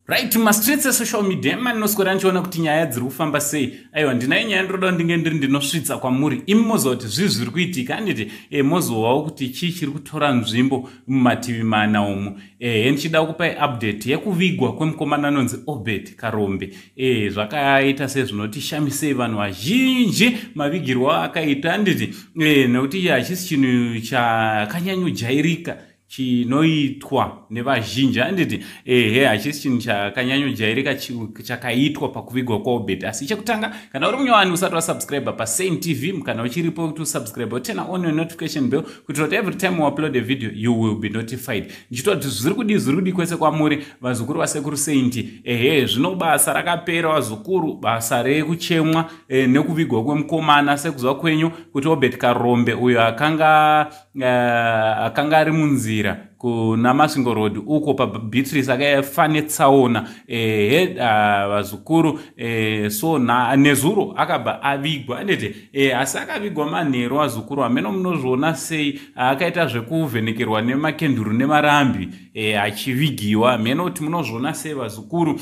Right, mumastreets esocial media emanoswera ndichiona kuti nyaya dziri kufamba sei. Aiwa, ndinayo nyaya ndinoda ndinge ndiri ndinosvitsa kwamuri imi moziva kuti zvii zviri kuitika, handiti? Mozovawo kuti chii chiri kutora nzvimbo mumativi mana umu. Ndichida kupai update yekuvigwa kwemukomana anonzi Obert Karombe. Zvakaita sezvinotishamisei vanhu vazhinji mavigirwo akaita, handiti? Nekuti hachisi chinhu chakanyanyojairika chinoitwa nevazhinji, handiti? Ehe, hachisi chinhu chakanyanyojairika chakaitwa pakuvigwa kwaObert. Asi chekutanga, kana uri munyowani usati wasubscribe paSaint TV, kana uchiripo kuti usubscribe, turn on your notification bell kuitira kuti every time we upload a video you will be notified. Ndichitoti kuti zviri kudii, zviri kudii kwese kwamuri vazukuru vasekuru Saint. Ehe, zvino basa rakapera vazukuru, basa rekuchemwa nekuvigwa kwemukomana, sekuziva kwenyu kuti Obert Karombe uyo akanga ari munzira kuna Masvingo Road uko paBeatrice akafa netsaona. Ehe, vazukuru, so nezuro akabva avigwa, anditi? Asi akavigwa manheru vazukuru, hameno munozviona sei. Akaita zvekuvhenekerwa nemakenduru nemarambi achivigiwa. Hameno kuti munozviona sei vazukuru,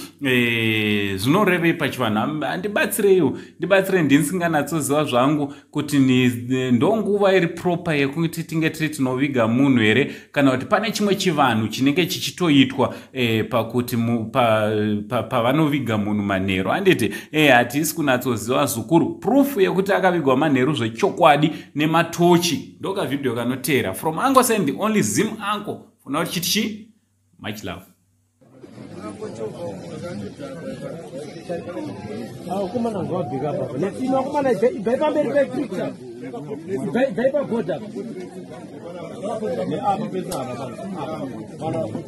zvinorevei pachivanhu? Handibatsireiwo, ndibatsirei, ndinsinganatsoziva zvangu kuti ndonguva iri proper yekuti tinge tiri tinoviga munhu here, kana kuti pane chimwe chivanhu chinenge chichitoitwa pakuti pavanoviga munhu manheru, handiti? Hatisi kunatsoziva zukuru. Proof yekuti akavigwa manheru zvechokwadi nematochi ndokavhidhiyo kanoteera from Uncle Saint, the only Zim uncle. Funa kuti chiti chi much love. Akomana, ngawabvika apa netsino. Akomana, ibvai pamberi pepicture, ibvai pagodha neapa pese apa.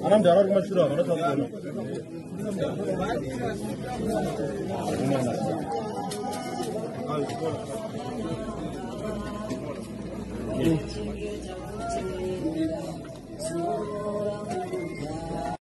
Ana mudhara ari kumashure ava vanotakuona.